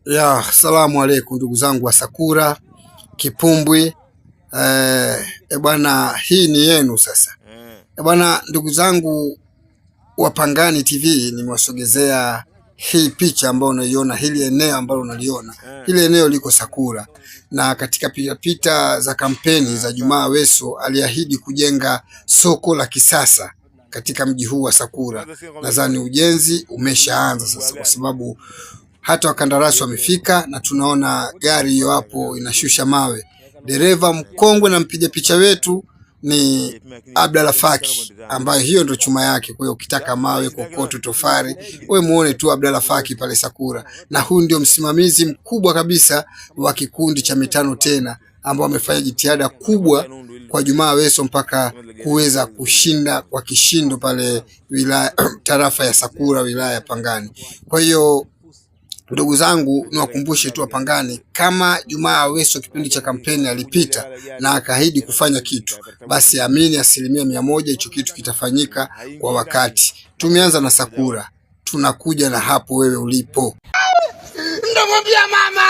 Ya, salamu alaikum ndugu zangu wa Sakura Kipumbwi. E bwana, hii ni yenu sasa. E bwana, ndugu zangu wa Pangani TV, nimewasogezea hii picha ambayo unaiona, hili eneo ambalo unaliona, hili eneo liko Sakura, na katika pitapita za kampeni za Jumaa Aweso aliahidi kujenga soko la kisasa katika mji huu wa Sakura. Nadhani ujenzi umeshaanza sasa, kwa sababu hata wakandarasi wamefika na tunaona gari hiyo hapo inashusha mawe. Dereva mkongwe na mpiga picha wetu ni Abdalla Faki, ambayo hiyo ndo chuma yake. Kwa hiyo ukitaka mawe, kokoto, tofari, we muone tu Abdalla Faki pale Sakura, na huyu ndio msimamizi mkubwa kabisa wa kikundi cha Mitano Tena, ambao wamefanya jitihada kubwa kwa Jumaa Aweso mpaka kuweza kushinda kwa kishindo pale wilaya tarafa ya Sakura wilaya ya Pangani. Kwa hiyo ndugu zangu, niwakumbushe tu Wapangani, kama Jumaa Aweso kipindi cha kampeni alipita na akaahidi kufanya kitu, basi amini 100% hicho kitu kitafanyika kwa wakati. Tumeanza na Sakura, tunakuja na hapo wewe ulipo. Ndamwambia mama.